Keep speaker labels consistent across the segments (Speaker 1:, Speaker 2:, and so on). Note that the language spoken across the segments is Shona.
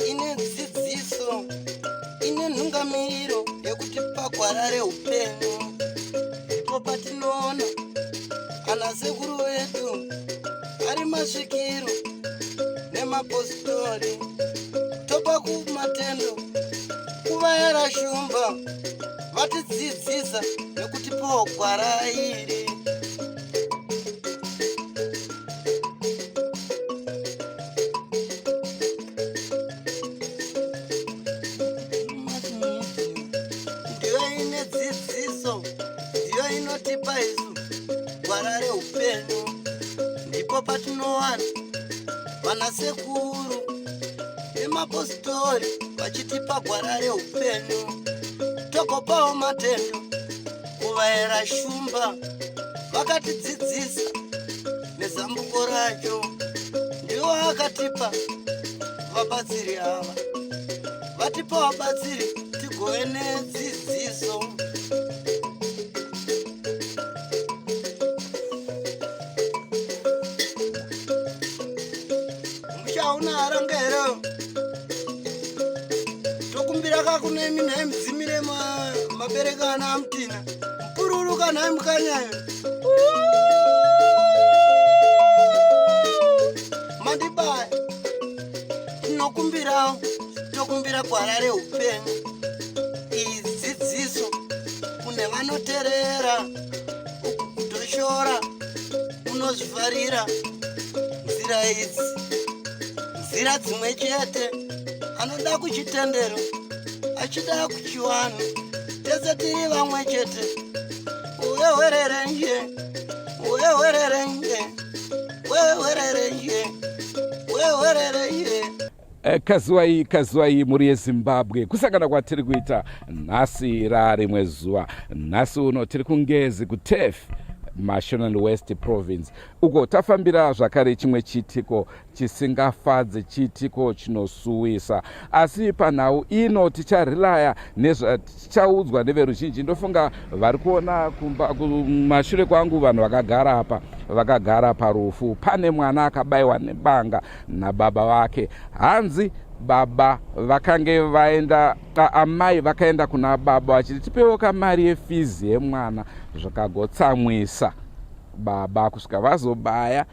Speaker 1: Ine dzidziso, ine nhungamiriro yekuti pagwara reupenyu ndipo patinoona ana sekuru vedu ari masvikiro nemapositori, topa kumatendo kuvayera shumba vatidzidzisa nekutipawo gwara iri. Ndiyo ine dzidziso, ndiyo inotipa isu gwara reupenyu, ndipo patinowana vanasekuru nemapositori vachitipa gwara reupenyu, togopawo matendo kuvaera shumba vakatidzidzisa nezambuko racho, ndiwo akatipa vabatsiri ava, vatipa vabatsiri tigove nedzidziso. Musha hauna haranga here? Tokumbira kakunemi nhai mudzimire mabereka ana amutina mupururuka nhai mukanyayo mandibaya. Tinokumbirawo, tokumbira gwara reupenyu, iyi dzidziso kune vanoterera, uku kutoshora unozvifarira nzira idzi, nzira dzimwe chete. Anoda kuchitendero, achida kuchiwanhu, tese tiri vamwe chete. Uwewererenje, uwewererenje, wewererenje, wewererenje.
Speaker 2: Kazuwai, kazuwai mhuri yeZimbabwe, kusangana kwatiri kuita nhasi rarimwe zuva. Nhasi uno tiri kuNgezi, kuTurf, Mashonaland West Province, uko tafambira zvakare chimwe chiitiko chisingafadzi, chiitiko chinosuwisa. Asi panhau ino ticharilaya nezvatichaudzwa neveruzhinji. Ndofunga vari kuona kumba kumashure kwangu vanhu vakagara apa, vakagara parufu. Pane mwana akabayiwa nebanga nababa vake. Hanzi baba vakange vaenda, amai vakaenda kuna baba vachiti tipewo kamari yefizi yemwana, zvakagotsamwisa baba kusvika vazobaya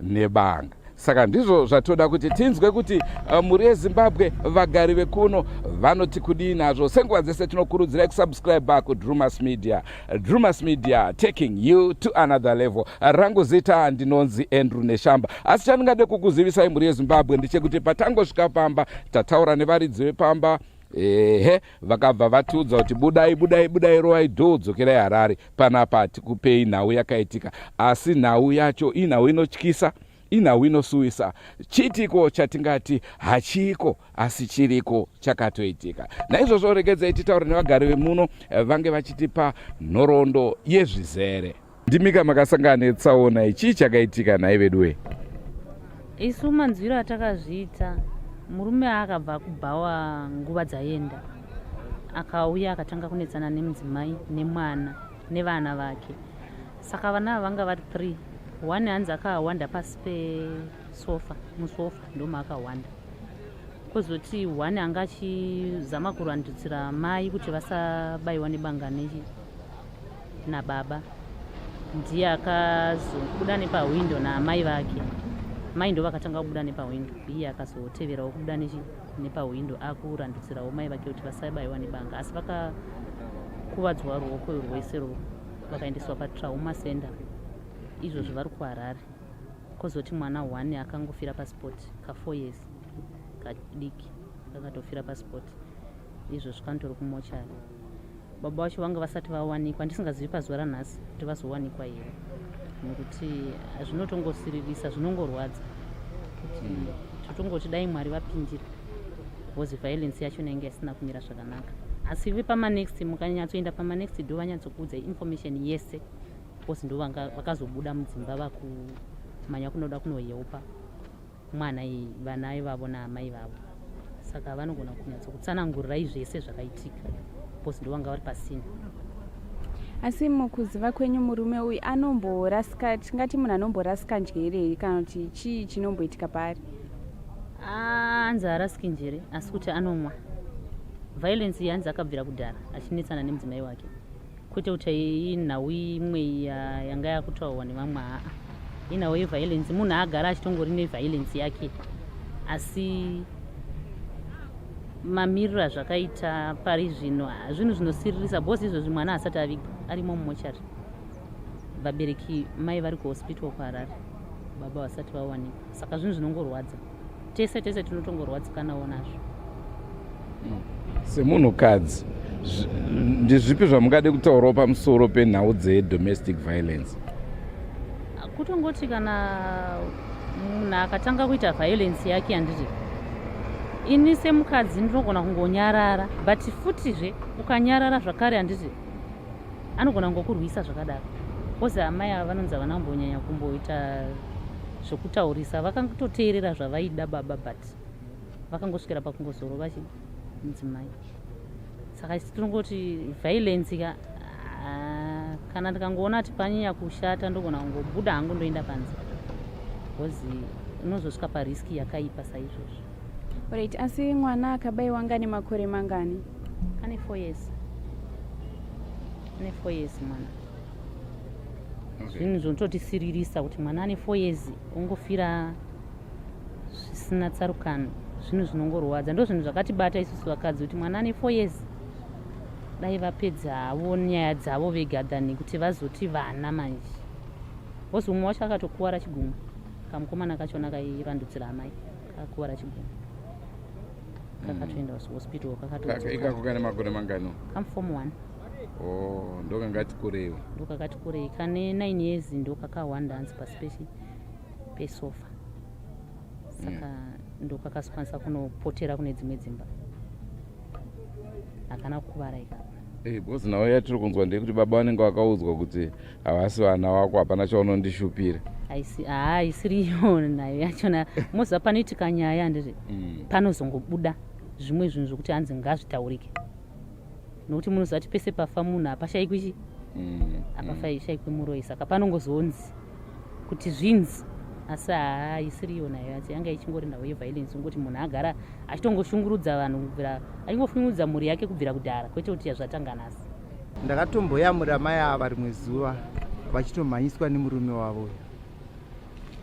Speaker 2: nebanga. Saka ndizvo zvatoda kuti tinzwe kuti mhuri yeZimbabwe, vagari vekuno vanoti kudii nazvo. Senguva dzese tinokurudzirai kusubscribe kuDrumas Media. Drumas Media, taking you to another level. Rangu zita ndinonzi Andrew Neshamba. Asi chandingade kukuzivisai mhuri yeZimbabwe ndechekuti patangosvika pamba, tataura nevaridzi vepamba. Ehe, vakabva vatiudza kuti budai, budai, budai, rovai dhoo, dzokerai Harare. Panapa tikupei nhau yakaitika, asi nhau yacho inhau inotyisa, inhau inosuwisa. Chiitiko chatingati hachiko asi chiriko, chakatoitika. Naizvozvo regedzai titaure nevagari vemuno, vange vachitipa nhoroondo yezvizere. Ndimika makasangana netsaona, chii chakaitika nhai veduwe?
Speaker 3: Isu manzwiro atakazviita, murume akabva kubhawa nguva dzaenda, akauya akatanga kunetsana nemudzimai nemwana nevana vake. Saka vana ava vanga vari 3. One hanzi akawanda pasi pesofa, musofa ndomaakawanda. Kozoti one anga achizama kurandutsira mai kuti vasabayiwa nebanga nechi nababa, ndiye akazobuda nepahwindo naamai vake. Mai ndo vakatanga kubuda nepahwindo, iye akazoteverawo kubuda nechi nepahwindo, akurandutsirawo mai vake kuti vasabayiwa nebanga. Asi vakakuvadzwa ruoko rwese rwo, vakaendeswa patrauma center, izvozvo vari kuHarare. Kozoti mwana one akangofira paspot, ka4 years kadiki, kakatofira paspot, izvozvo kanotori kumochari. Baba vacho vanga vasati vawanikwa, ndisingazivi pazuva ranhasi kuti vazowanikwa here, nekuti zvinotongosiririsa, zvinongorwadza kuti totongoti dai Mwari vapindira, because violence yacho inenge isina kumira zvakanaka. Asi vepamanext, mukanyatsoenda pamanext do vanyatsokuudza information yese, because ndo vakazobuda mudzimba vakumanya kunoda kunohelpa mwana iyi, vana ivavo naamai vavo. Saka vanogona kunyatsokutsanangurirai zvese zvakaitika, because ndo vanga vari pasina.
Speaker 4: Asi mukuziva kwenyu, murume uyu anomborasika, tingati munhu anomborasika njere here, kana kuti chii chinomboitika paari?
Speaker 3: Anzi haarasiki njere, asi kuti anomwa. Violence iyi hanzi akabvira kudhara achinetsana nemudzimai wake, kwete kuti inhau imwe yanga yakutaurwa nevamwe. Haa, inhau yeviolence, munhu agara achitongori neviolence yake. Asi mamiriro azvakaita pari zvino, zvinhu zvinosiririsa, because izvozvi mwana asati avigwa, arimo mumochari. Vabereki, mai vari kuhospital kuHarare, baba vasati vawanikwa. Saka zvinhu zvinongorwadza, tese tese tinotongorwadzikanawo nazvo.
Speaker 2: Semunhukadzi, ndezvipi zvamungade kutaurawo pamusoro penhau dzedomestic violence?
Speaker 3: Kutongoti kana munhu akatanga kuita violence yake, handiti, ini semukadzi ndinogona kungonyarara, but futizve ukanyarara zvakare, handiti, anogona kungokurwisa zvakadaro, because amai ava vanonzi havana kumbonyanya kumboita zvekutaurisa, vakangototeerera zvavaida baba, but vakangosvikira pakungozorova chi mudzimai. Saka isi tinongoti violence ka, ah, kana ndikangoona kuti panyanya kushata, ndogona kungobuda hangu ndoenda panze, because unozosvika parisk yakaipa saizvozvo.
Speaker 4: Right, asi mwana akabayiwa ngane makore mangani?
Speaker 3: Ane 4 years, ane 4 years mwana. Zvinhu zvinototisiriririsa kuti mwana ane 4 years ongofira zvisina tsarukano. Zvinhu zvinongorwadza, ndo zvinhu zvakatibata isusu vakadzi, kuti mwana ane 4 years, dai vapedza havo nyaya dzavo vega than kuti vazoti vana manje, because umwe wacho akatokuwara chigumwe, kamukomana kachona kaivandutsira amai kakakuvara chigumwe, kakatoenda kuhospital. Kakatodzoka.
Speaker 2: Ikako kane makore mangani?
Speaker 3: Kamuform one.
Speaker 2: Oh, ndokangati kureiwo.
Speaker 3: Ndokakati kurei, kane 9 years, ndokakawanda hanzi pasi pesofa, saka ndokakazokwanisa kunopotera kune dzimwe dzimba, hakana kukuvara ikako.
Speaker 2: Eh, because nhau yatiri kunzwa ndeyekuti baba vanenge vakaudzwa kuti havasi vana vako, hapana chaunondishupira.
Speaker 3: Haisi, haa, isiri iyo nayo yachona. Moziva panoitika nyaya, handiti, panozongobuda zvimwe zvinhu zvokuti hanzi ngazvitaurike, nokuti munoziva kuti pese pafa munhu hapashayikwi chi hapashayikwi muroyi, saka panongozonzi kuti zvinzi, asi haa, isiri iyo nayo yacho, yanga ichingori nhau yeviolence, ungoti munhu agara achitongoshungurudza vanhu kubvira, achingoshungurudza mhuri yake kubvira kudhara, kwete kuti zvatanga nhasi.
Speaker 5: Ndakatomboyamura mai ava rimwe zuva vachitomhanyiswa nemurume wavo uyu,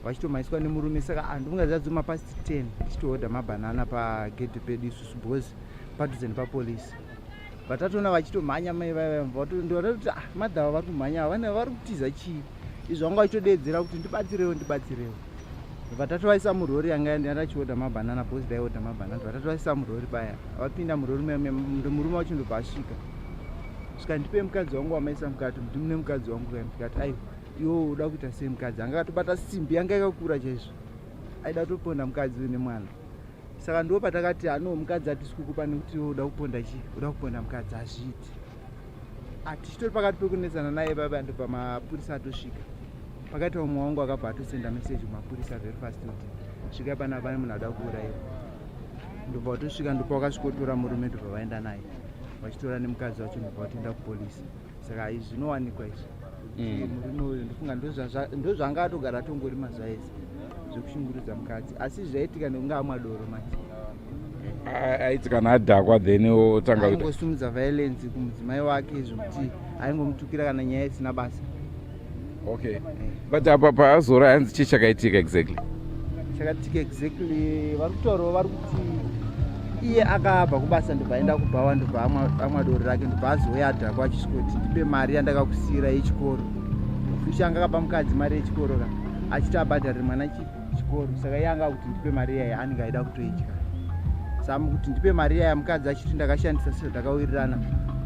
Speaker 5: vachitomhanyiswa nemurume. Saka handingaziva dzuma past 10, tichitohodha mabhanana pagedhi pedu isusu, because padhuze nepapolisi. Vatatoona vachitomhanya mai vaya, ndovatoti, "Ah, madhava vari kumhanya ava, vane vari kutiza chii?" Izvo vanga vachitodeedzera kuti, "Ndibatsirewo, ndibatsirewo." Vatatovaisa murori yanga yandachihodha mabhanana, because ndaihodha mabhanana. Vatatovaisa murori paya, vapinda murori, murume wacho ndobva asvika, svika, "Ndipe mukadzi wangu wamaisa mukati, ndimune mukadzi wangu kani." Ndikati, "Aiwa, iwo uda kuita sei?" Mukadzi anga akatobata simbi yanga yakakura chaizvo, aida kutoponda mukadzi uyu nemwana. Saka ndo patakati, "Ano, mukadzi hatisi kukupa, nekuti iwe uda kuponda chii, uda kuponda mukadzi, hazviiti." Tichitori pakati pekunetsana naye baba, ndobva mapurisa atosvika. Pakaita umwe wangu akabva atosenda meseji kumapurisa very fast kuti, "Svikai panapa, pane munhu ada kuurayiwa." Ndobva watosvika, ndopa wakasvikotora murume, ndobva vaenda naye, vachitora nemukadzi wacho, ndobva vatoenda kupolisi. Saka izvi zvinowanikwa izvi. Murume uyu ndofunga ndozvanga atogara atongori mazuva ese zvekushungurudza mukadzi, asi zvaitika nekunge amwa doro manje.
Speaker 2: Aiti kana adhakwa then otanga kuita
Speaker 5: Aingosumudza violence kumudzimai wake, zvokuti aingomutukira kana nyaya isina basa.
Speaker 2: Okay, but apa paazora hanzi chii chakaitika exactly?
Speaker 5: Chakaitika exactly, vari kutaurawo, vari kuti iye akabva kubasa, ndobva aenda kubhawa, ndobva amwa doro rake, ndobva azouya adhakwa, achisvikoti, "Ndipe mari yandakakusiyira yechikoro." Fushi anga akapa mukadzi mari yechikoro ka, achiti abhadharire mwana chikoro. Saka iye anga akuti, "Ndipe mari iyaya." Anenge aida kutoidya, saka mukuti, "Ndipe mari iyaya," mukadzi achiti, "Ndakashandisa sezvatakawirirana."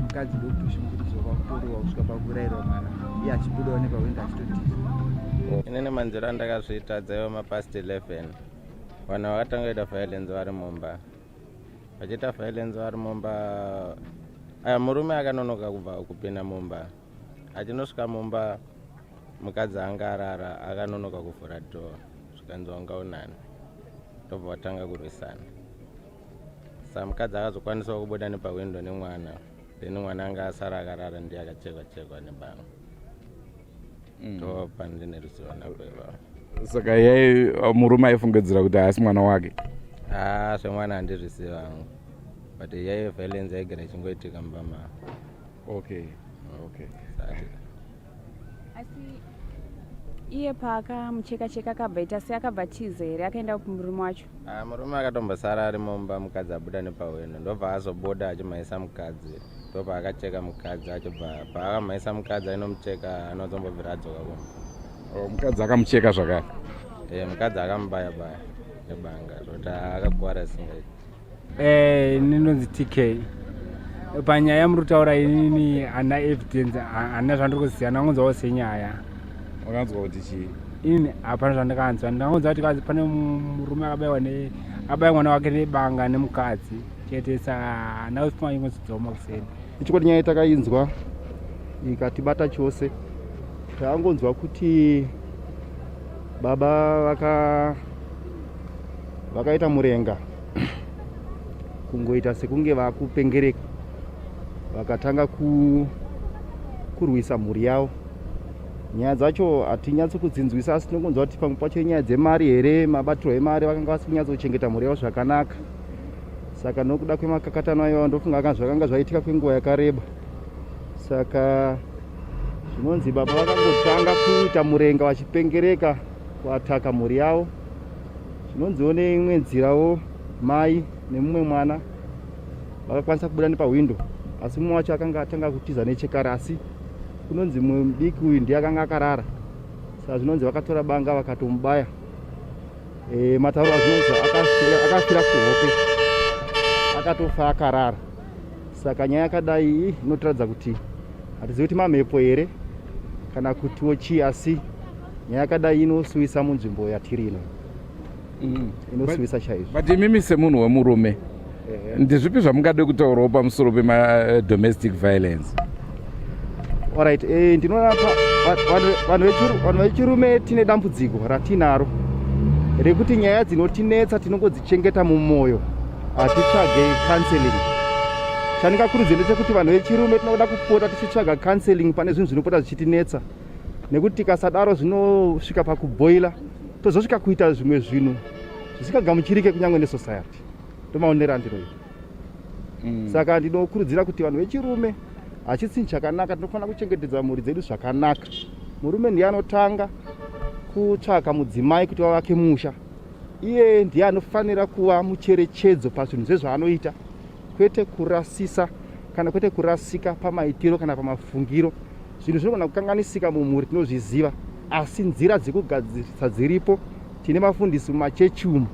Speaker 5: Mukadzi ndokutoshungurudzwa, kwakutorwa kusvika pakurayirwa mwana, iye achibudawo nepahwindo achitotiza.
Speaker 6: Inini manzwiro andakazviita, dzaiva mapast 11, vanhu vakatanga kuita violence vari mumba, vachiita violence vari mumba. Aya, murume akanonoka kubva kupinda mumba. Achinosvika mumba, mukadzi anga arara, akanonoka kuvhura door, zvikanzi, "Wanga unani?" Ndobva vatanga kurwisana. Saka mukadzi akazokwanisawo kubuda nepahwindo nemwana. Then mwana anga asara akarara ndiye akachekwa chekwa nebanga. Ndopa ndine ruzivo napo ipapo.
Speaker 2: Saka yai murume aifungidzira kuti haasi mwana wake?
Speaker 6: Ah, zvemwana handizvizivi hangu, but yaive violence yaigara ichingoitika mumba mavo.
Speaker 2: Okay.
Speaker 6: Sati
Speaker 4: Asi iye paakamucheka cheka akabva ita sei? Akabva tiza here? Akaenda kumurume wacho?
Speaker 6: Ah, murume akatombosara ari mumba, mukadzi abuda nepahwindo, ndobva azobuda achimhanyisa mukadzi, ndobva akacheka mukadzi. Achibva paakamhanyisa mukadzi ainomucheka, anozombobvira adzoka kumba.
Speaker 2: Oh, mukadzi akamucheka zvakare?
Speaker 6: E, mukadzi akamubaya baya nebanga zvokuti akakuwara singaiti.
Speaker 7: Ndinonzi TK. Panyaya yamuri kutaura inini handina evidence, handina zvandiri kuziva, ndangonzwawo senyaya.
Speaker 2: Wakanzwa kuti chii?
Speaker 7: Inini hapana zvandakanzwa, ndangonzwa kuti kazi pane murume akabayiwa ne akabaya mwana wake nebanga nemukadzi chete, saka handina kufunga ingozidzoma kuseni.
Speaker 8: Ichokwadi, nyaya takainzwa ikatibata chose. Takangonzwa kuti baba vakaita murenga, kungoita sekunge vakupengereka, vakatanga kurwisa mhuri yavo. Nyaya dzacho hatinyatsi kudzinzwisa, asi tinongonzwa kuti pamwe pacho inyaya dzemari here, mabatirwo emari, vakanga vasi kunyatsochengeta mhuri yavo zvakanaka. Saka nokuda kwemakakatano aiwa, ndofunga zvakanga zvaitika kwenguva yakareba. Saka zvinonzi baba vakangotanga kuita murenga vachipengereka kuataka mhuri yavo. Zvinonziwo neimwe nzirawo mai nemumwe mwana vakakwanisa kubuda nepahwindo, asi mumwe wacho akanga atanga kutiza nechekare, asi kunonzi mumwe mudiki uyu ndiye akanga akarara. Saka zvinonzi vakatora banga vakatomubaya. Matauro azvinonzi akafira kuhope, akatofa akarara. Saka nyaya yakadai inotiratidza kuti hatizivi kuti mamhepo here kana kutiwo chii, asi nyaya yakadai inosuwisa munzvimbo yatiri ino, inosuwisa chaizvo.
Speaker 2: But imimi semunhu wemurume, ndezvipi zvamungade kutaurawo pamusoro pemadomestic violence?
Speaker 8: Alright, ndinoona vanhu vechirume tine dambudziko ratinaro rekuti nyaya dzinotinetsa tinongodzichengeta mumwoyo, hatitsvage counseling. Chandingakurudzira ndechekuti vanhu vechirume tinoda kupota tichitsvaga counseling pane zvinhu zvinopota zvichitinetsa, nekuti tikasadaro zvinosvika pakubhoila, tozosvika kuita zvimwe zvinhu zvisingagamuchirike kunyange nesociety. Ndomaonero andinoita. Saka ndinokurudzira kuti vanhu vechirume, hachisi chinhu chakanaka, tinofanira kuchengetedza mhuri dzedu zvakanaka. Murume ndiye anotanga kutsvaka mudzimai kuti vavake musha. Iye ndiye anofanira kuva mucherechedzo pazvinhu zvezvaanoita, kwete kurasisa kana kwete kurasika pamaitiro kana pamafungiro. Zvinhu zvinogona kukanganisika mumhuri, tinozviziva, asi nzira dzekugadzirisa dziripo. Tine mafundisi mumachechi umu,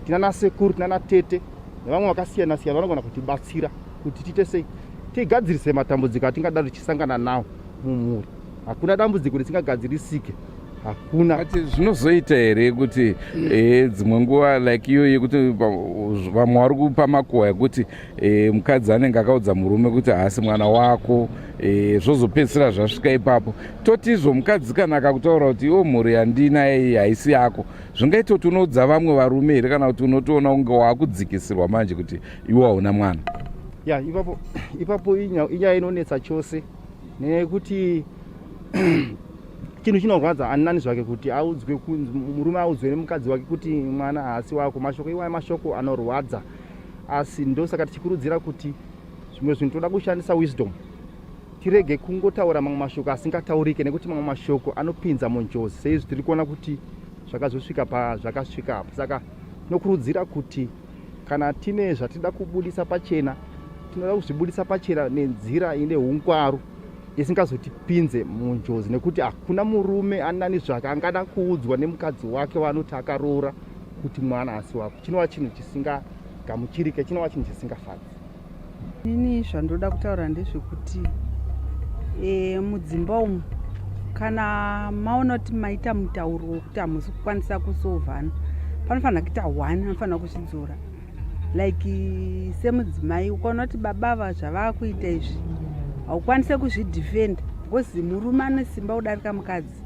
Speaker 8: tina nasekuru, tina natete nevamwe vakasiyana siyana vanogona kutibatsira kuti tiite sei tigadzirise matambudziko atingadaro tichisangana nawo mumhuri. Hakuna dambudziko risingagadzirisike, hakuna.
Speaker 2: But zvinozoita here kuti dzimwe nguva like iyo yekuti vamwe vari kupa makuhwa ekuti mukadzi anenge akaudza murume kuti haasi mwana wako, zvozopedzisira zvasvika ipapo, toti izvo mukadzi kana akakutaura kuti iwo mhuri yandina iyi haisi yako, zvingaita kuti unoudza vamwe varume here, kana kuti unotoona kunge waakudzikisirwa manje kuti iwe hauna mwana?
Speaker 8: Ya, ipapo inyaya inonetsa chose, nekuti chinhu chinorwadza ani nani zvake kuti audzwe, murume audzwe nemukadzi wake kuti mwana haasi wako. Mashoko iwaya mashoko anorwadza, asi ndosaka tichikurudzira kuti zvimwe zvinhu toda kushandisa wisdom, tirege kungotaura mamwe mashoko asingataurike, nekuti mamwe mashoko anopinza munjodzi seizvi tiri kuona kuti zvakazosvika pazvakasvika apo. Saka tinokurudzira kuti kana tine zvatinoda kubudisa pachena, tinoda kuzvibudisa pachena nenzira ine ungwaru isingazotipinze munjodzi, nekuti hakuna murume anani zvake angada kuudzwa nemukadzi wake waanoti akaroora kuti mwana asi wako. Chinova chinhu chisingagamuchirike, chinova chinhu chisingafadzi.
Speaker 9: Inini zvandoda kutaura ndezvekuti mudzimba umu kana maona kuti maita mutauro wekuti hamusi kukwanisa kusolvana, panofanira kuita one anofanira kuzvidzora. Like semudzimai, ukaona kuti baba ava zvavaa kuita izvi haukwanise kuzvidefenda because murume ane simba kudarika mukadzi,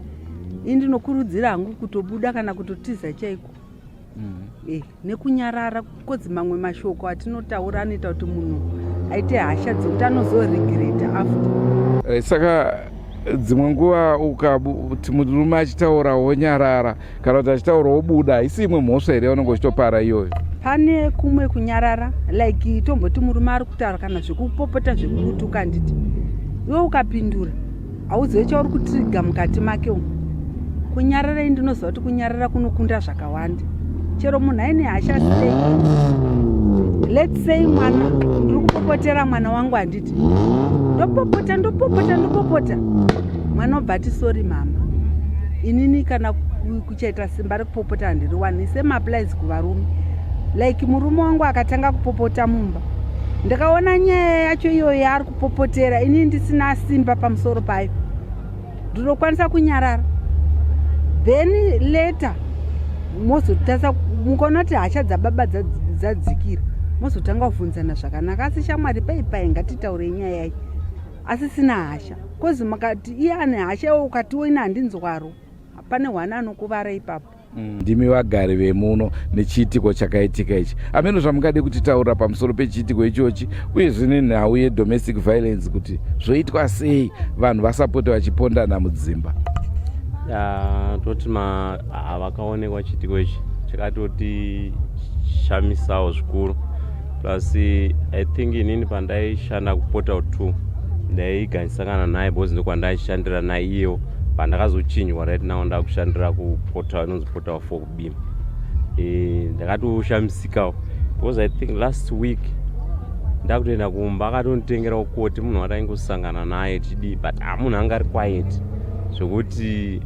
Speaker 9: ini ndinokurudzira hangu kutobuda kana kutotiza chaiko nekunyarara, 'cause mamwe mashoko atinotaura anoita kuti munhu Aite hasha dzekuti anozoregreta after.
Speaker 2: Eh, saka dzimwe nguva ukati murume achitaura wonyarara kana kuti achitaura wobuda, haisi imwe mhosva here yaunenge uchitopara iyoyo?
Speaker 9: Pane kumwe kunyarara, like tomboti murume ari kutaura kana zvekupopota, zvekukutuka, handiti? Iwe ukapindura, hauzive chauri kutriga mukati make umu. Kunyarara, ini ndinoziva kuti kunyarara kunokunda zvakawanda, chero munhu aine hasha sei. Let's say mwana, ndiri kupopotera mwana wangu, handiti? Ndopopota, ndopopota, ndopopota, mwana obva ati, "Sorry mama." Inini kana kuchaita simba rekupopota handiriwani. Same applies kuvarume. Like murume wangu akatanga kupopota mumba, ndakaona nyaya yacho iyoyo yaari kupopotera, inini ndisina simba pamusoro payo, ndinokwanisa kunyarara. Then later mozotarisa, mukaona kuti hasha dzababa dzadzikira, mozotanga kubvunzana zvakanaka. "Asi shamwari, pai pai, ngatitaurei nyaya iyi asisina hasha." 'Cause makati iye ane hasha, iwe ukatiwo ine handinzwaro, pane hwana anokuvara ipapo.
Speaker 2: Ndimi vagari vemuno nechiitiko chakaitika ichi. Ameno zvamungade kutitaurira pamusoro pechiitiko ichochi, uyezve nenhau yedomestic violence, kuti zvoitwa sei vanhu vasapote vachipondana mudzimba?
Speaker 10: Ya, toti ma vakaonekwa chiitiko ichi chakatoti shamisawo zvikuru. Plus I think inini pandaishanda kuPortal 2 ndaiganisangana naye, because ndokwandaishandira naiyewo. Pandakazochinjwa, right now ndakushandira kuportal inonzi Portal 4 kuBima. Ndakatoshamisikawo because I think last week ndakutoenda kumba, akatonditengerawo koti. Munhu wataingosangana naye tichidii, but munhu anga ari quiet zvokuti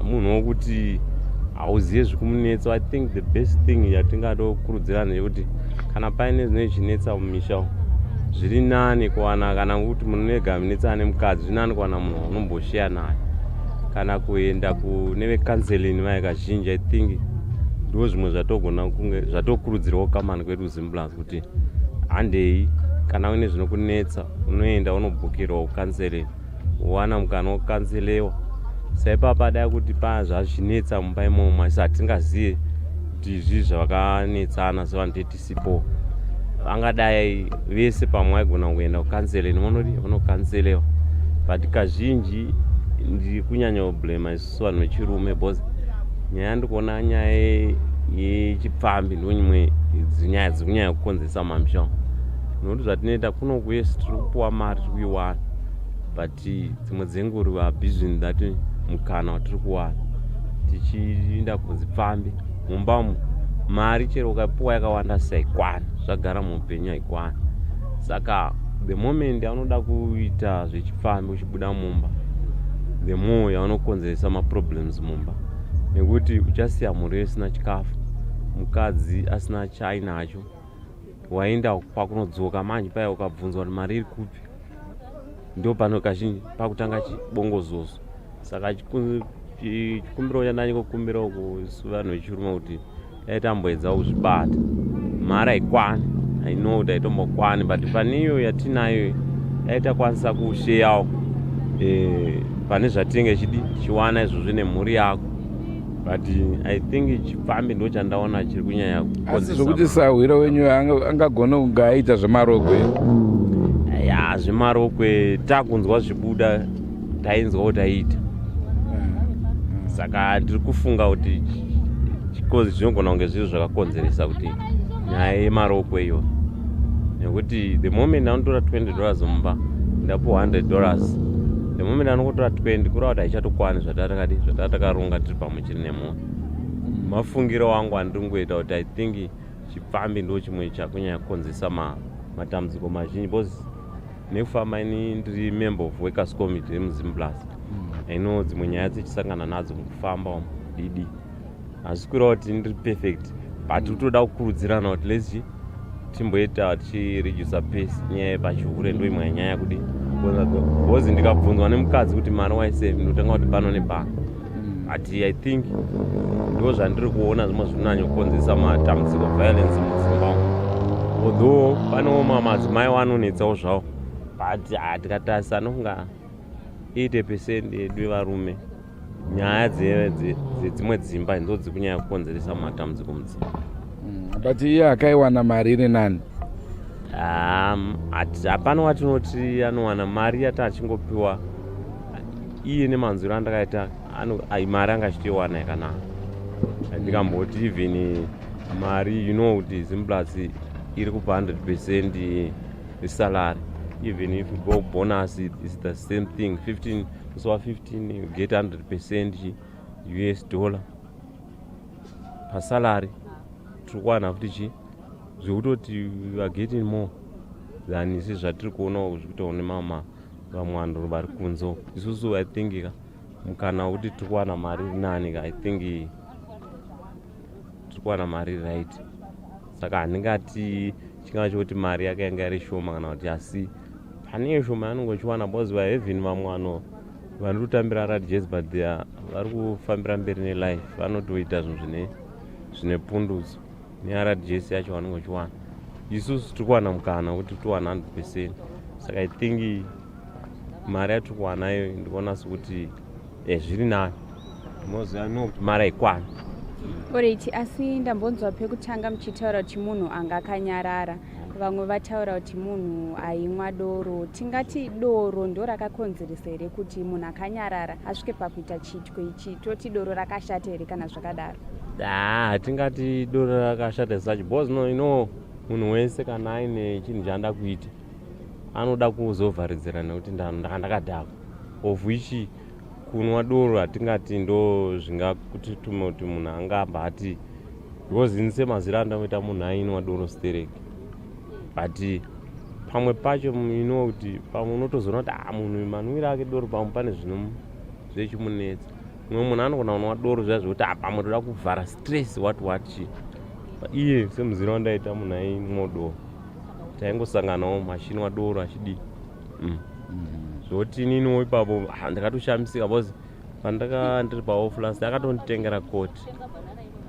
Speaker 10: munhu wokuti hauzive zvikumunetsa. I think the best thing yatingatokurudzirana ndeyekuti kana paine zvinenge zvichinetsa mumisha, zviri nani kuwana, kana kuti munega munetsana nemukadzi, zviri nani kuwana munhu waunombosheya naye, kana kuenda kune vecounseling vaya. Kazhinji I think ndo zvimwe zvatogona kunge zvatokurudzirwawo kamani kwedu Zimplats, kuti handei, kana uine zvinokunetsa unoenda unobhukirwa kucounseling, wowana mukana wokukaunselewa. Saipapa dai kuti pa zvazvinetsa mumba imomo, asi hatingazive kuti izvi zvavakanetsana sevanhu tetisipo, vangadai vese pamwe vaigona kuenda kucounseling, vanodi vanokaunselewa. But kazhinji ndiri kunyanya kublema isusu vanhu vechirume, because nyaya ndikuona nyaya yechipfambi ndo imwe dzinyaya dziri kunyanya kukonzeresa mamisha, nokuti zvatinoita kuno kwese tiri kupuwa mari, tiri kuiwana, but dzimwe dzenguri we are abusing that mukana watiri kuwana tichiinda kudzipfambi. Mumba umu mari chero ukapuwa yakawanda sei, haikwani. Zvagara muupenyu haikwani. Saka the moment yaunoda kuita zvechipfambi uchibuda mumba, the more yaunokonzeresa maproblems mumba, nekuti uchasiya mhuri isina chikafu, mukadzi asina chaainacho. Waenda pakunodzoka manje paya, ukabvunzwa kuti mari iri kupi, ndo pano kazhinji pakutanga chibongozozo. Saka chikumbiro chandanyikokumbirawo kusu vanhu vechirume kuti dai tamboedzawo kuzvibata. Mari haikwani, I know kuti haitombokwane, but pane iyo yatinayo dai takwanisa kusheyawo pane zvatinenge chidi tichiwana izvozvo nemhuri yako. But I think chipfambi ndo chandaona chiri kunyanya.
Speaker 2: Asi zvokuti sahwira wenyu angagona kunge aita zvemarokwe?
Speaker 10: Ya, zvemarokwe takunzwa zvibuda, tainzwa kuti aita. Saka ndiri kufunga kuti chikozi zvinogona kunge zviri zvakakonzeresa kuti nyaya yemarokwe iyo, nekuti the moment anotora $20 mumba, ndapuwa $100, the moment anongotora 20, kureva kuti haichatokwane zvatatakadi zvatatakaronga tiri pamwe chiri nemhuri. Mafungiro angu andiri kungoita kuti I think chipfambi ndo chimwe chakunyanya kukonzeresa matambudziko mazhinji, because nekufamba ini ndiri member of workers committee yemuZimplats. I know dzimwe nyaya dzichisangana nadzo mukufamba umu didi. Hazvisi kureva kuti ndiri perfect, but kutoda kukurudzirana kuti let's timboita tichiredusa pace nyaya yepachihure. Ndo imwe nyaya yekudi, because ndikabvunzwa nemukadzi kuti mari waisave, ndinotanga kuti pano nepano. But I think ndo zvandiri kuona zvimwe zvinonyanya kukonzeresa matambudziko, violence mudzimba umu, although panewo madzimai wanonetsawo zvavo, but tikatarisa anofunga 80% yedu yevarume, nyaya dzedzimwe dzimba ndo dziri kunyanya kukonzeresa matambudziko mudzimba.
Speaker 2: But iye akaiwana mari iri nani?
Speaker 10: Hapana watinoti anowana mari yati achingopiwa iye. Nemanzwiro andakaita, mari anga achitoiwana yakanaka. Ndikamboti even mari, you know kuti Zimplats iri kupa 100% salary. Even if you go bonus, it's the same thing, 15. Musi wa15 you get 100% US dollar pasalary. Tiri kuwana futi chi zvekutoti we are getting more than isi zvatiri kuonawo zvikuitawo nemama vamwe vanhu vari kunze. Isusu, I think ka mukana wekuti tiri kuwana mari iri nani ka, I think tiri kuwana mari right. Saka handingati chingava chekuti mari yake yanga iri shoma kana kuti, asi pane shoma yanonge uchiwana, because we are having vamwe vanhu vanototambira RTGS, but they are vari kufambira mberi nelife, vanotoita zvinhu zvine pundutso neRTGS yacho vanenge uchiwana. Isusu tiri kuwana mukana wekuti towana 100%. Saka I think mari yatiri kuwanayo, ndikuona sekuti zviri nani. Unoziva no kuti mari haikwani.
Speaker 4: Alright, asi ndambonzwa pekutanga muchitaura kuti munhu anga akanyarara, vamwe vataura kuti munhu aimwa doro. Tingati doro ndo rakakonzeresa here kuti munhu akanyarara asvike pakuita chiitiko ichi? Toti doro rakashata here kana zvakadaro?
Speaker 10: Hatingati doro rakashata such, because no, munhu wese kana aine chinhu chaanoda kuita, anoda kuzovharidzira nekuti ndanga ndakadhakwa, of which kunwa doro hatingati ndo zvingakutitume kuti munhu angabva ati, because ini semaziro andakuita, munhu ainwa doro stereki, but pamwe pacho ino kuti pamwe unotozoona kuti ah, munhu manwiro ake doro, pamwe pane zvino zvechimunetsa. Mumwe munhu anogona kunwa doro zviya zvekuti ah, pamwe toda kuvhara stress, what what chi. Iye semuziro wandaita, munhu ainwa doro, taingosanganawo machinwa doro achidii. Zvoti ininiwo ipapo, ah, ndakatoshamisika, because pandaka ndiri paoff last akatonditengera koti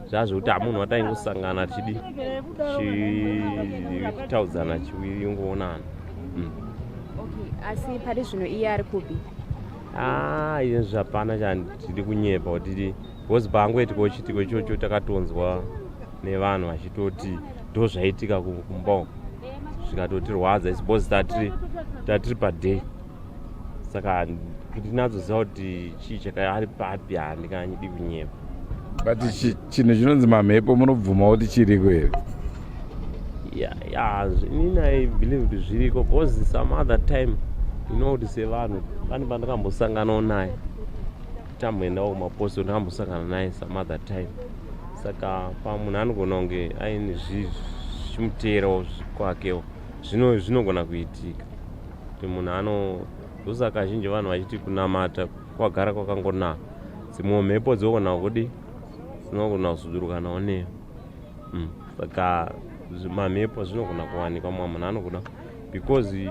Speaker 10: zvazvekuti hamunhu wataingosangana tichidi chitaudzana chiwingoonana.
Speaker 4: Okay, asi pari zvino iye ari kupi?
Speaker 10: Ah, izvi hapana chandiri kunyepa kuti, because paangoitikawo chiitiko ichocho, takatonzwa nevanhu vachitoti ndo zvaitika kumba uko, zvikatotirwadza isi, because tatiri paday. Saka kuti tinatsoziva kuti chii chaka ari papi, handinganyidi kunyepa.
Speaker 2: But chinhu chinonzi mamhepo, munobvuma kuti chiriko here?
Speaker 10: Ya, inini I believe kuti zviriko, because some other time, you know kuti sevanhu, pane pandakambosanganawo naye, tamboendawo kumapostori, ndakambosangana naye some other time. Saka pamunhu anogona kunge aine zvichimuteerawo kwakewo, zvinogona kuitika kuti munhu ano. Ndosaka kazhinji vanhu vachiti kunamata kwagara kwakangonaka, dzimwe mhepo dzinogona kudi dzinogona kuzudurukanawo neyo. Saka mamhepo zvinogona kuwanikwa, mumwe munhu anogona, because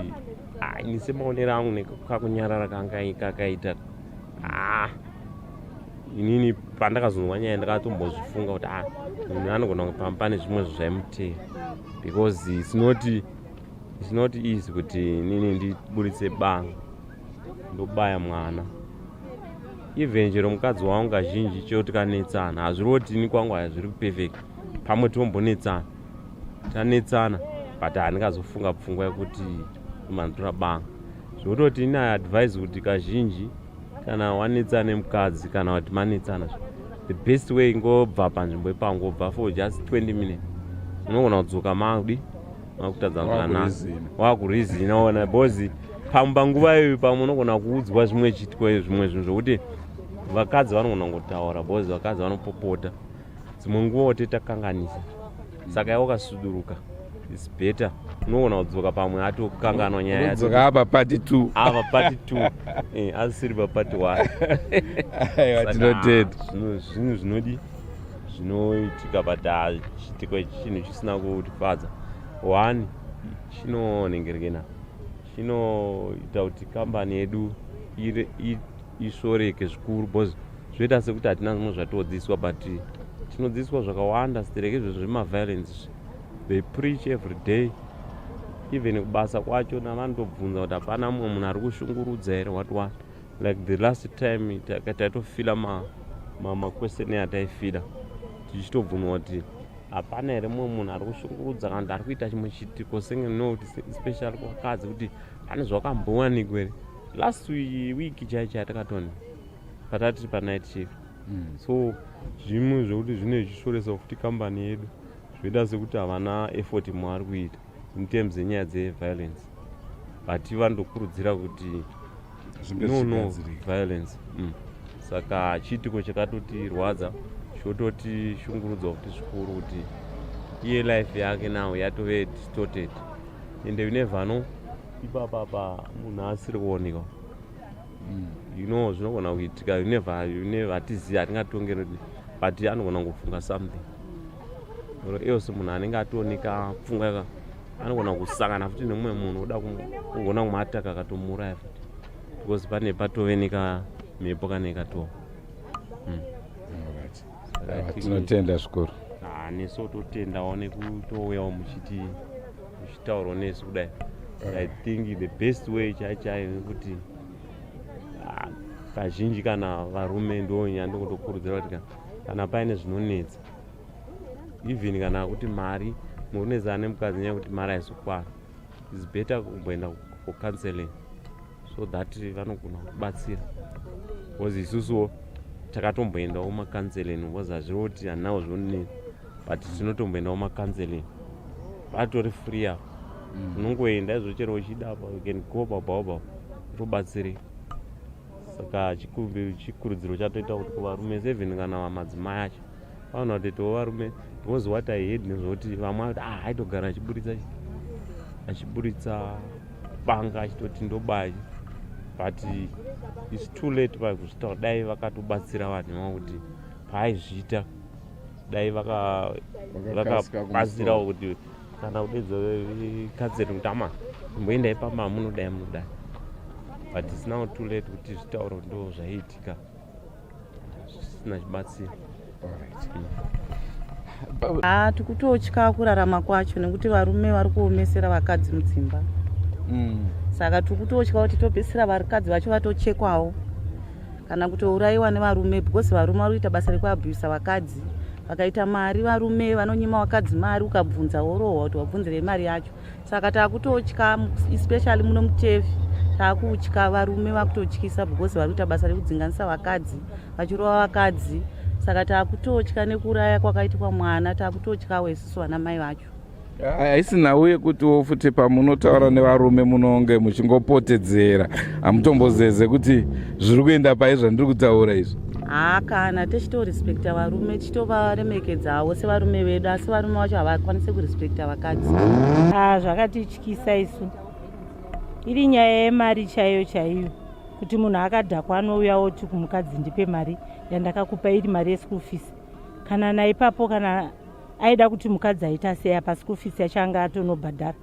Speaker 10: ah, ini semaonero angu nekakunyarara kanga kakaita, ah, inini pandakazonzwa nyaya ndakatombozvifunga kuti ah, munhu anogona kunge pane zvimwe zvaimuteera, because it's not easy kuti inini ndiburitse banga ndobaya mwana, even chero mukadzi wangu. Kazhinji chero tikanetsana, hazviri kuti ini kwangu hazviri kuperfect, pamwe tombonetsana, tanetsana, but handingazofunga pfungwa yekuti manditora banga. Zvekutoti ini I advise kuti kazhinji kana wanetsana nemukadzi kana kuti manetsana, the best way ngobva panzvimbo ipapo, ngobva for just 20 minutes, unogona kudzoka makudi makutadza zvakanaka.
Speaker 2: Wakureasona.
Speaker 10: Wakureasona ona, because pamwe panguva iyoyo pamwe unogona kuudzwa zvimwe chiitiko, zvimwe zvinhu zvokuti vakadzi vanogona kungotaura, because vakadzi vanopopota, dzimwe nguva wote takanganisa. Saka iwe ukasuduruka, it's better, unogona kudzoka pamwe atokanganwa nyaya yacho.
Speaker 2: Unodzoka apa part 2.
Speaker 10: Ava part 2, asisiri papart 1.
Speaker 2: Aiwa, tinotenda.
Speaker 10: Zvinhu zvinodi zvinoitika, but ah, chiitiko ichi chinhu chisina kutifadza. One, chinonhengerekena, chinoita kuti kambani yedu isvoreke zvikuru, because zvoita sekuti hatina zvimwe zvatodzidziswa, but tinodzidziswa zvakawanda stereke izvo zvemaviolence izvi. They preach every day, even kubasa kwacho navanotobvunza kuti hapana mumwe munhu ari kushungurudza here, what what. Like the last time taitofila maquestionnaire ataifila, tichitobvunwa kuti Hapana here mumwe munhu ari kushungurudza kana kuti ari kuita chimwe chiitiko senge no kuti especially kuvakadzi kuti pane zvakambowanikwa here last week chai chai takatoni patatiri panight shift. So zvimwe zvekuti zvine zvichishoresa futi kambani yedu, zvoita sekuti havana effort mwaari kuita in terms yenyaya dzeviolence, but vanotokurudzira kuti
Speaker 2: Zvinge
Speaker 10: no no
Speaker 2: zvichigadzirika.
Speaker 10: violence. Saka chiitiko chakatotirwadza, chototishungurudza kuti zvikuru kuti iye life yake now yatove distorted, ende you never know ipapapa munhu asiri kuonekwa. Zvinogona kuitika, you never hatizivi, hatingatongeri, but anogona kungofunga something or else munhu anenge atooneka pfungwa yaka anogona kusangana futi nemumwe munhu oda kugona kumuataka akatomuuraya futi, because pane patove nekamhepo kanenge katova.
Speaker 2: Alright. Tinotenda zvikuru.
Speaker 10: Ah, nesu totendawo nekutouyawo muchiti muchitaurawo nesu kudai. I think the best way chai chaiyo nekuti kazhinji kana varume ndo nyandokutokurudzira kuti kana paine zvinonetsa, even kana kuti mari mukunetsana nemukadzi nyaya yekuti mari haizokwana, is better kumboenda for counseling so that vanogona kubatsira, because isusuwo takatomboendawo macounseling, because hazviro kuti hanawo zvonetsa, but tinotomboendawo macounseling, vatori free apa. Unongoenda izvo chero uchida apa, you can go pabaobab utobatsirika. Saka chikurudziro chatoita kuti kuvarume, even kana madzimai acho vanoona kutoitawo varume, because what I heard nezvekuti vamwe vati ah, aitogara achiburitsa banga achitoti ndobaya, but it's too late pakuzvitaura. Dai vakatobatsira vanhu ivavo kuti paaizviita dai
Speaker 2: Vakakasika
Speaker 10: vakabatsirawo kuti kana kudedza counseling kuti ama imboendai pamba, munodai munodai, but it's now too late kuti zvitauro ndo zvaiitika zvisina chibatsiro.
Speaker 2: Alright.
Speaker 11: Ha, tikutotya kurarama kwacho nekuti varume vari kuomesera vakadzi mudzimba. Saka tiri kutotya kuti topedzisira vakadzi vacho vatochekwawo kana kutourayiwa nevarume, because varume vari kuita basa rekuabhusa vakadzi. Vakaita mari varume vanonyima vakadzi mari, ukabvunza worohwa kuti wabvunzirei mari yacho. Saka taakutotya, especially muno muTurf, taakutya varume vakutotyisa because vari kuita basa rekudzinganisa vakadzi, vachirova vakadzi. Saka taakutotya nekuuraya kwakaitwa mwana, taakutotyawo isusu vana mai vacho.
Speaker 2: Haisi nhau yekutiwo futi pamunotaura nevarume munonge muchingopotedzera, hamutombozeze kuti zviri kuenda pai zvandiri kutaura izvi?
Speaker 11: Haa, kana tichitorespekta varume, tichitovaremekedzawo sevarume vedu, asi varume vacho havakwanisi kurespekta vakadzi.
Speaker 12: Ah, zvakatityisa isu. Iri nyaya yemari chaiyo chaiyo, kuti munhu akadhakwa anouya oti kumukadzi, "Ndipe mari yandakakupa," iri mari yeschool fees. Kana naipapo, kana aida kuti mukadzi aita sei apa school fees yacho anga atonobhadhara,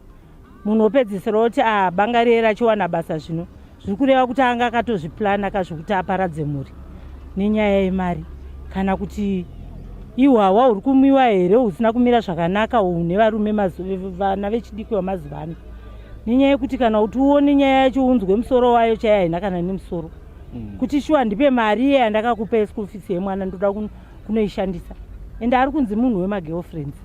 Speaker 12: munhu opedzisira oti a banga riye rachiwana basa. Zvino zviri kureva kuti anga akatozviplana kazvokuti aparadze mhuri nenyaya yemari, kana kuti ihwahwa huri kumwiwa here husina kumira zvakanaka hune varume vana vechidiki vamazuva ano, nenyaya yekuti kana kuti uone nyaya yacho unzwe musoro wayo chaiyo, haina kana nemusoro. Kuti shuwa ndipe mari iye yandakakupa yeschool fees yemwana, ndoda kunoishandisa. Ende ari kunzi munhu wemagirlfriends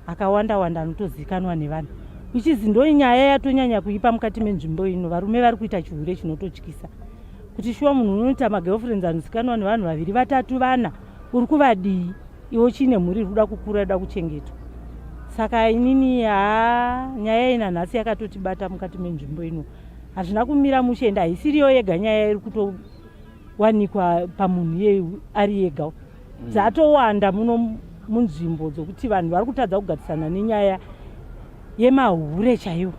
Speaker 12: akawanda wanda anotozikanwa nevanhu, ichizi ndo nyaya yatonyanya kuipa mukati menzvimbo ino. Varume vari kuita chihure chinototyisa, kuti shuwa munhu unoita magirlfriends anozikanwa nevanhu vaviri, vatatu, vana, uri kuvadii iwe uchine mhuri iri kuda kukura, ida kuchengetwa? Saka inini haa, nyaya ina nhasi yakatotibata mukati menzvimbo ino, hazvina kumira mushe. Ende haisiriyo yega nyaya iri kutowanikwa pamunhu iyeye ari yega. Dzatowanda muno munzvimbo dzokuti vanhu vari kutadza kugarisana nenyaya yemahure chaiwo.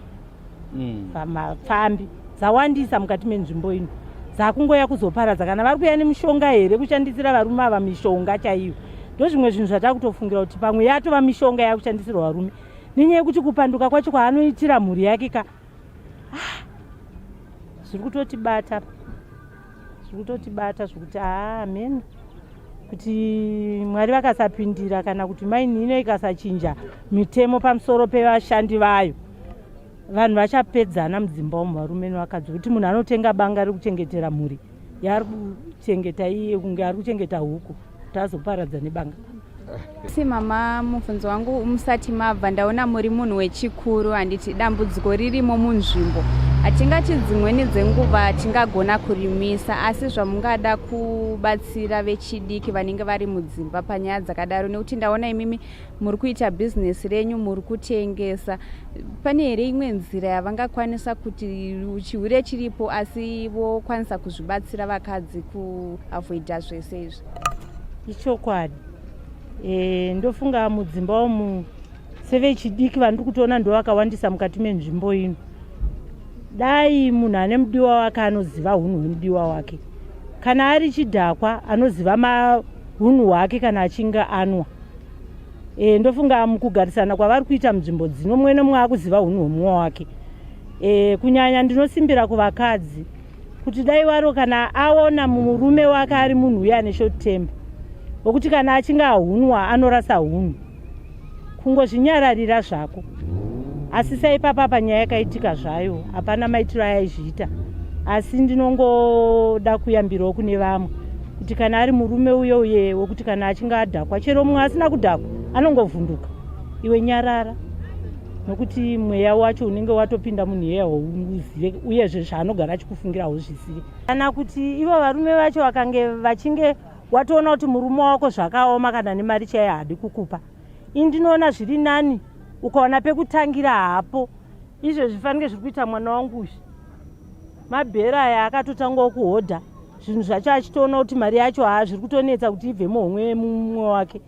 Speaker 12: Pamapfambi dzawandisa mukati menzvimbo ino, dzakungoya kuzoparadza. Kana vari kuya nemishonga here, kushandisira varume ava mishonga chaiyo? Ndo zvimwe zvinhu zvatakutofungira kuti pamwe yatova mishonga yakushandisirwa varume, nenyaya yekuti kupanduka kwacho kwaanoitira mhuri yake ka, ah, zviri kutotibata, zviri kutotibata zvokuti haa, amen, kuti Mwari vakasapindira kana kuti maini ino ikasachinja mitemo pamusoro pevashandi vayo, vanhu vachapedzana mudzimba umu, varume nevakadzi, kuti munhu anotenga banga rekuchengetera mhuri yaari kuchengeta iye kunge ari kuchengeta huku, kuti azoparadza nebanga.
Speaker 4: Si mama, mubvunzo wangu musati mabva, ndaona muri munhu wechikuru, handiti dambudziko ririmo munzvimbo. Hatingati dzimweni dzenguva tingagona kurimisa, asi zvamungada kubatsira vechidiki vanenge vari mudzimba panyaya dzakadaro, nekuti ndaona imimi muri kuita bhizinesi renyu, muri kutengesa. Pane here imwe nzira yavangakwanisa kuti chihure chiripo asi vokwanisa kuzvibatsira vakadzi kuavoida zvese izvi?
Speaker 12: Ichokwadi. E, ndofunga mudzimba umu sevechidiki vandiri kutoona ndovakawandisa mukati menzvimbo ino. Dai munhu ane mudiwa wake anoziva hunhu hwemudiwa wake. Kana ari chidhakwa anoziva hunhu hwake kana achinge anwa. E, ndofunga mukugarisana kwavari kuita munzvimbo dzino mumwe nemumwe akuziva hunhu hwemumwe wake. E, kunyanya ndinosimbira kuvakadzi kuti dai waro kana aona murume wake ari munhu uye ane short temper wekuti kana achinge ahunwa anorasa hunhu kungozvinyararira zvako asi saipapa panyaya yakaitika zvayo hapana maitiro ayaizviita asi ndinongoda kuyambirawo kune vamwe kuti kana ari murume uye uye wekuti kana achinge adhakwa chero mumwe asina kudhakwa anongovhunduka iwe nyarara nokuti mweya wacho unenge watopinda munhu iyeye hauzive uyezve zvaanogara achikufungira hauzvizive kana kuti ivo varume vacho vakange vachinge watoona kuti murume wako zvakaoma kana nemari chaiyo haadi kukupa ini ndinoona zviri nani ukaona pekutangira hapo izvezvi fanike zviri kuita mwana wangu izvi mabhera aya akatotangawo kuhodha zvinhu zvacho achitoona kuti mari yacho haa zviri kutonetsa kuti ibve muhomwe yemumwe wake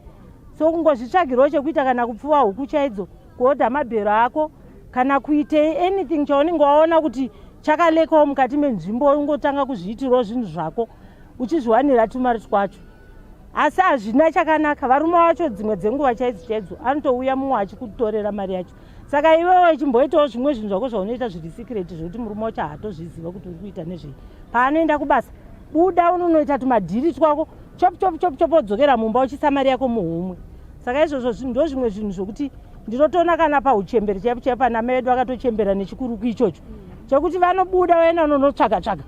Speaker 12: so kungozvitsvagirawo chekuita kana kupfuwa huku chaidzo kuhodha mabhero ako kana kuitei anything chaunenge waona kuti chakalekawo mukati menzvimbo ungotanga kuzviitirawo zvinhu zvako uchizviwanira tumari twacho asi hazvina chakanaka varume vacho dzimwe dzenguva chaidzo chaidzo anotouya mumwe achikutorera mari yacho saka iwewe chimboitawo zvimwe zvinhu zvako zvaunoita zviri secret zvekuti murume wacho haatozviziva kuti uri kuita nezvei paanoenda kubasa buda unonoita tumadhiri twako chop chop chop chop wodzokera mumba uchisa mari yako muhomwe saka izvozvo ndo zvimwe zvinhu zvokuti ndinotoona kana pauchembere chaipo chaipo ana mai vedu vakatochembera nechikuruku ichocho chekuti vanobuda vaenda unonotsvaga tsvaga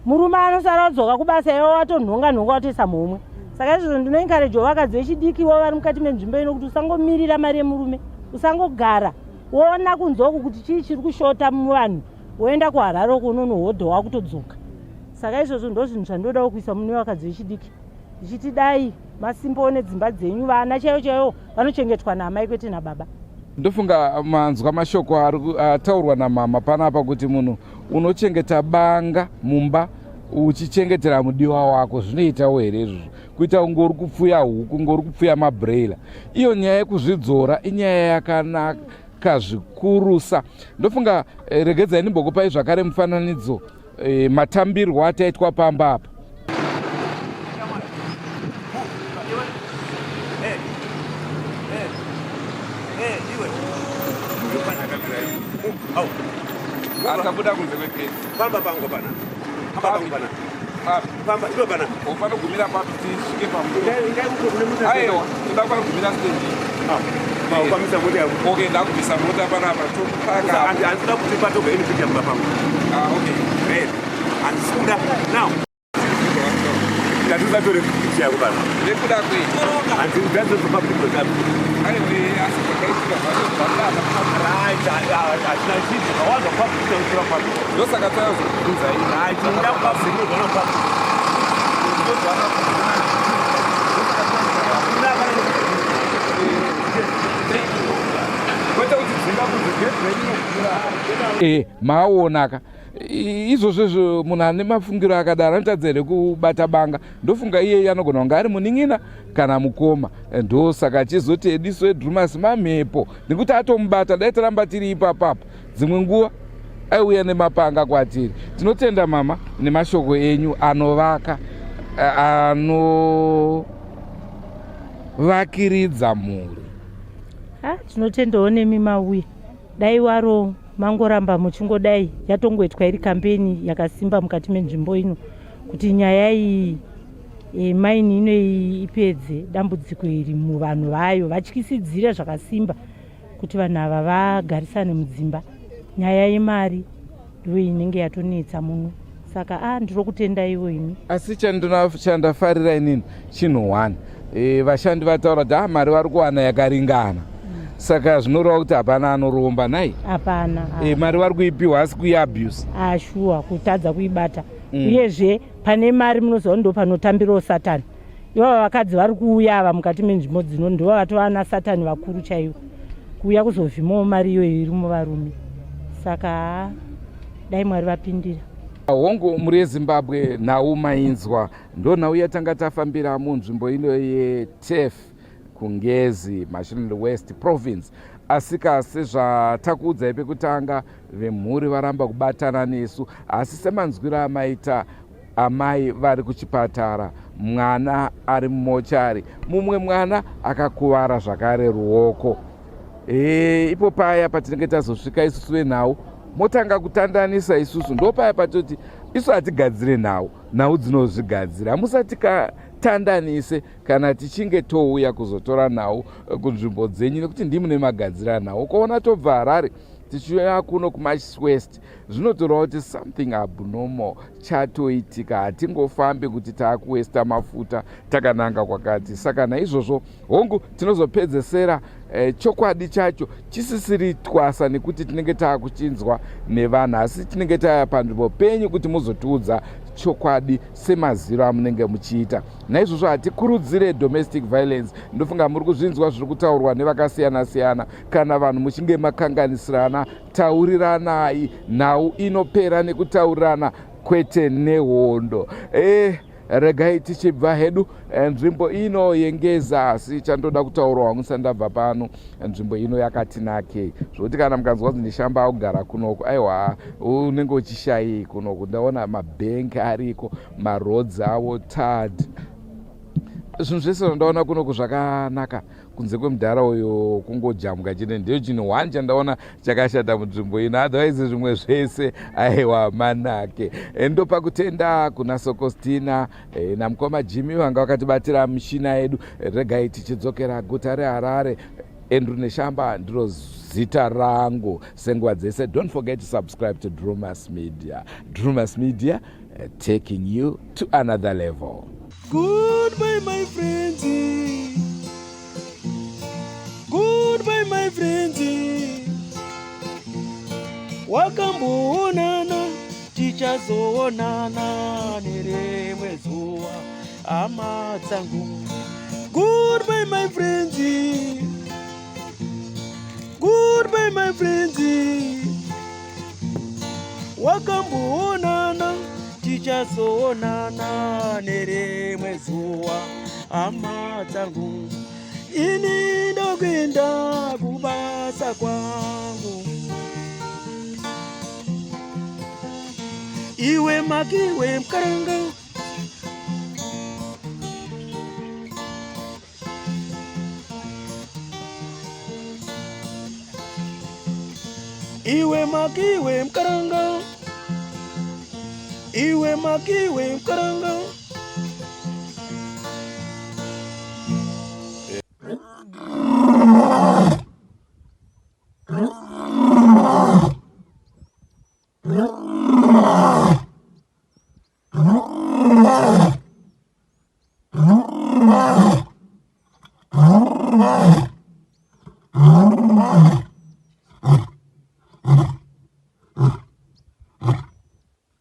Speaker 12: murume anosara odzoka kubasa iwe watonhonga nhonga watoisa muhomwe saka izvozvo ndinoencouragewo vakadzi vechidikiwo vari mukati menzvimbo ino kuti usangomirira mari yemurume usangogara woona kunze uku kuti chii chiri kushota muvanhu woenda kuharare uko unonohodha wakutodzoka saka izvozvo ndozvinhu zvandinodawo kuisa mune vakadzi vechidiki ndichiti dai masimbawo nedzimba dzenyu vana chaivo chaivo vanochengetwa naamai kwete nababa
Speaker 2: ndofunga manzwa mashoko ataurwa namama panapa kuti munhu unochengeta banga mumba uchichengetera mudiwa wako zvinoitawo here izvozvo kuita kunge uri kupfuya huku kunge uri kupfuya mabraila iyo nyaya yekuzvidzora inyaya yakanaka zvikurusa ndofunga eh, regedzai ndimbokupai zvakare mufananidzo e, matambirwo ataitwa pamba apa Akabuda kunze kwegate.
Speaker 13: Pamba pangu pana. Pamba pangu pana. Pamba iwe pana.
Speaker 2: Ufanogumira papi tisvike pamusoro. Ingai uko kune mota. Aiwa, toda kugumira stand.
Speaker 13: Ah. Maupamisa mota yako.
Speaker 2: Okay, ndakubvisa mota panapa topaka.
Speaker 13: Handida kuti patobe ini picture mumba pangu.
Speaker 2: Ah, okay.
Speaker 13: Right. Handisi kuda. Now. Ndatisatori picture yako pano.
Speaker 2: Nekuda kwei?
Speaker 13: Handisi that's not public property.
Speaker 2: Aiwa, asi zvakaitika zvacho zvakadana.
Speaker 13: Right, hazvina chii zvawanza public kutora public.
Speaker 2: Ndosaka tayazokubvunza ini.
Speaker 13: Right, ndinoda public, ndinoda public.
Speaker 2: E, maaonaka izvozvo izvo munhu ane mafungiro akadaro anotadza here kubata banga ndofunga iyeye anogona kunge ari munin'ina kana mukoma ndosaka achizoti ediso edrumas mamhepo nekuti atomubata dai taramba tiri ipapapa dzimwe nguva aiuya nemapanga kwatiri tinotenda mama nemashoko enyu anovaka anovakiridza mhuri
Speaker 12: ha tinotendawo nemi mauya dai waro mangoramba muchingodai yatongoitwa iri kambeni yakasimba mukati menzvimbo ino kuti nyaya iyi e, maini ino ipedze dambudziko iri muvanhu vayo vatyisidzire zvakasimba kuti vanhu ava vagarisane mudzimba nyaya yemari ndiyo inenge yatonetsa muno saka a ah, ndinokutenda iwo imi
Speaker 2: asi chandafarira inini chinhu one E, vashandi vataura kuti ah mari vari kuwana yakaringana saka zvinoreva kuti hapana anoromba nai
Speaker 12: hapana.
Speaker 2: E, mari vari kuipiwa asi kuiabuse.
Speaker 12: Ashuwa kutadza kuibata. Uyezve pane mari munoziva ndo panotambirawo satani. Ivava vakadzi vari kuuya ava mukati menzvimbo dzino ndivo vatova ana satani vakuru chaivo kuuya kuzovhimawo mari iyoyo iri muvarume. Saka dai Mwari vapindira.
Speaker 2: Hongu mhuri yeZimbabwe, nhau mainzwa, ndo nhau yatanga tafambira munzvimbo ino yeTurf kuNgezi, Mashonaland West Province. Asika sezvatakuudzai pekutanga, vemhuri varamba kubatana nesu, asi semanzwiro amaita, amai vari kuchipatara, mwana ari mumochari, mumwe mwana akakuvara zvakare ruoko. E, ipo paya patinenge tazosvika isusu venhau motanga kutandanisa isusu, ndo paya patoti isu hatigadzire nhau, nhau dzinozvigadzira. Hamusati katandanise kana tichinge touya kuzotora nhau kunzvimbo dzenyu, nekuti ndimune magadzira nhau. Ukaona tobva Harare tichiuya kuno kuMash West, zvinotoreva kuti something abnormal chatoitika. Hatingofambi kuti taakuwesta mafuta takananga kwakati. Saka naizvozvo hongu tinozopedzesera chokwadi chacho chisisiri twasa, nekuti tinenge taakuchinzwa nevanhu, asi tinenge taya panzvimbo penyu kuti muzotiudza chokwadi semaziro amunenge muchiita. Naizvozvo hatikurudzire domestic violence. Ndofunga muri kuzvinzwa zviri kutaurwa nevakasiyana siyana. Kana vanhu muchinge makanganisirana, tauriranai. Nhau inopera nekutaurirana, kwete nehondo. Regai tichibva hedu nzvimbo ino yeNgeza, asi chandoda kutaurawo hangu sandabva pano, nzvimbo ino yakatinakei zvokuti kana mukanzwa kunzi Neshamba akugara kunoku, aiwa, unenge uchishayei kunoku. Ndaona mabhenki ariko, maroads avo tarred, zvinhu zvese zvandaona kunoku zvakanaka, kunze kwemudhara uyo kungojamuka chete. Ndiyo chinhu one chandaona chakashata munzvimbo ino, otherwise zvimwe zvese aiwa manake. Ndopa kutenda kuna Sokostina namukoma Jimmy vanga vakatibatira mishina yedu. Regai tichidzokera guta reHarare. Andrew Neshamba ndiro zita rangu senguva dzese. Don't forget to subscribe to Drumas Media. Drumas Media, taking you to another level.
Speaker 1: Goodbye my friends, goodbye my friends. Wakamboonana, tichazoonana nerimwe zuva, hama dzangu. Goodbye my friends, goodbye my friends. Wakamboonana, tichazoonana nerimwe zuva, hama dzangu. Ini ndokuenda kubasa kwangu. Iwe makiwe mukaranga. Iwe makiwe mukaranga, iwe makiwe mukaranga.